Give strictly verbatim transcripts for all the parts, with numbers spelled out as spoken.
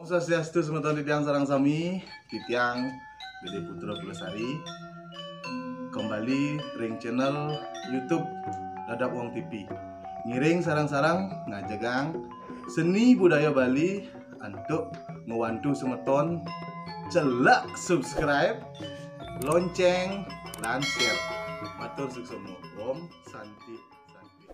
Swastiastu semeton titiang sareng sami, titiang Gede Putra Pulesari. Kembali ring channel YouTube Dadap Wong T V. Ngiring sareng-sareng ngajegang seni budaya Bali antuk ngwantu semeton celek subscribe, lonceng, lan share. Matur suksma. Om Santi, Santi, Santi.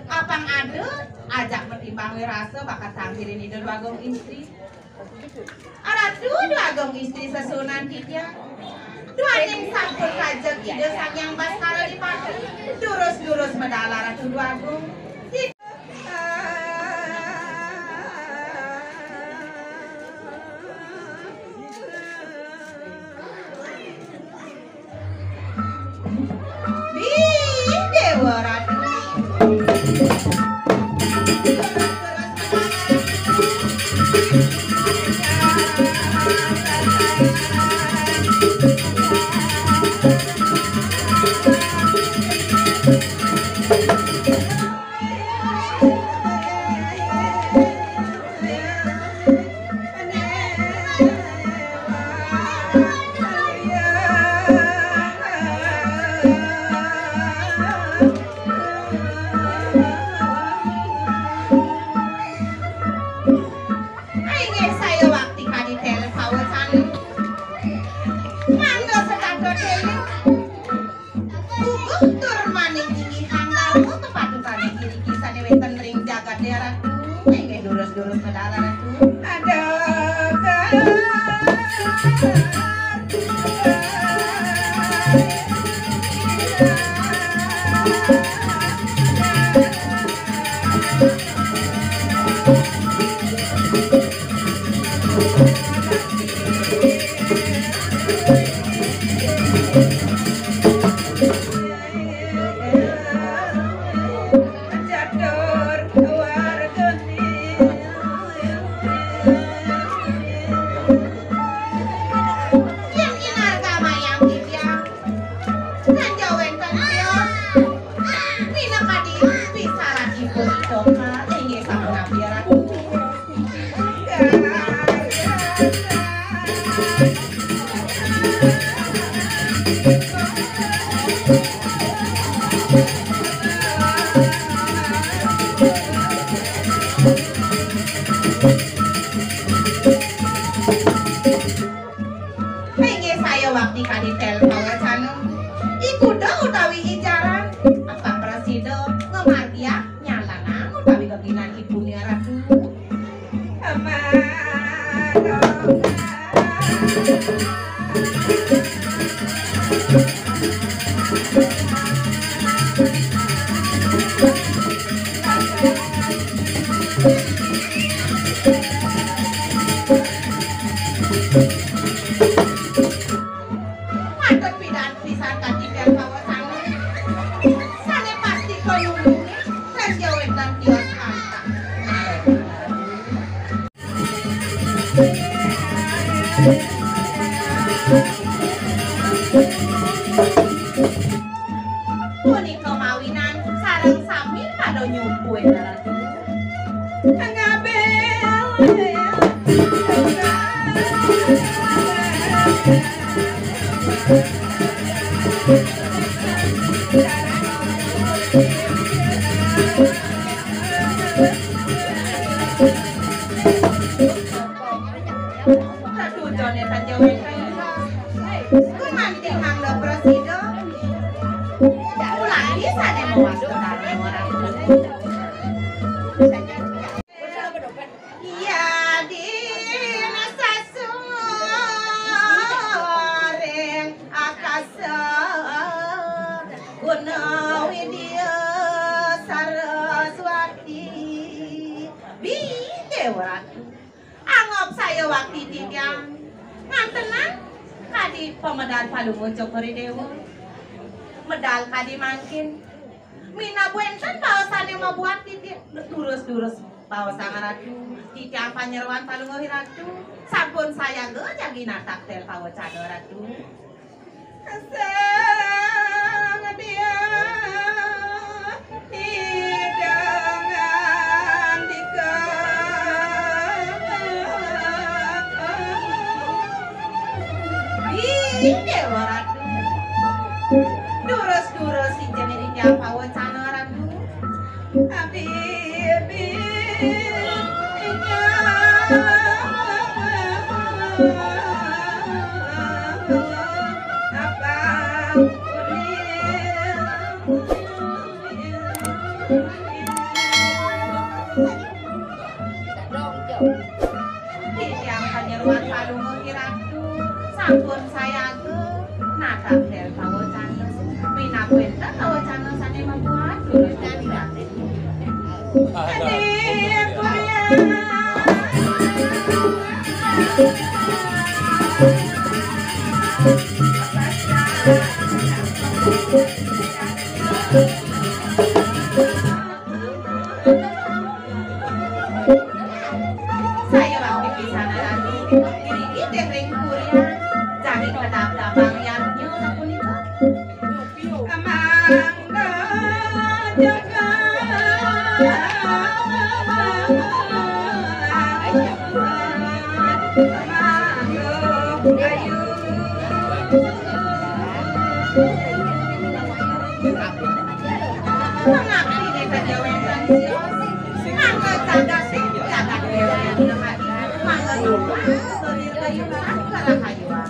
Apang ada ajak pertimbang wirasa bakat tangkirin Ida Dwagung Istri. Aratu Dwagung Istri sesuunan titiang. Duaning sampun rajeg Ida Sang Hyang Baskara Dipati, durus-durus medal Aratu Dwagung. Ih, Déwa Ratu. Yen inarga mayang titiang, kanja wénten tios. Minakadi pisaratipun Ida Kang, inggih sapunapi, Ratu? Inggih sayawakti kadi tél pawacana. I kuda utawi i jaran, apang prasida ngamargiang nyalanang utawi geginan ipuné, Ratu. Matur pidan pisan katikel pawasana. Sané pasti panulungé, raja wétan tiwas antah. Punika mawinan sareng sami pada nyumput. Ratu Jone Sanjawéta. Gumanti mangda prasida. Uladi sané mawasta dharma. Yadina sasuring akasa guna widya Saraswati. Bidewratu. Anggap sayawakti titiang ngantenang kadi pamedal Palungguh Cokor I Déwa. Medal kadi mangkin. Minab wénten baosané mabuat titiang, durus-durus baosang Ratu, titiang panyeroan Palungguh Ratu. Sampun sayaga jagi natap tél pawacana Ratu. Sang Hyang Ida ngandika. Ih, Déwa Ratu. Durus-durus sijening titiang pawacana Ratu. Abi, abi, Titiang panyeroan Palungguh Ratu, sampun sayaga natap tél pawacana. Minab wénten pawacana sané mabuat durus. Saya wau pisanan diri ring kuria, jani kedap dabang yadnya sapunika. Amang jaga ayu. Mangapine kadéwékan sios, mangga cadas sing jagat déwék. Mangga tumpah, selir kayunan, karahayuan.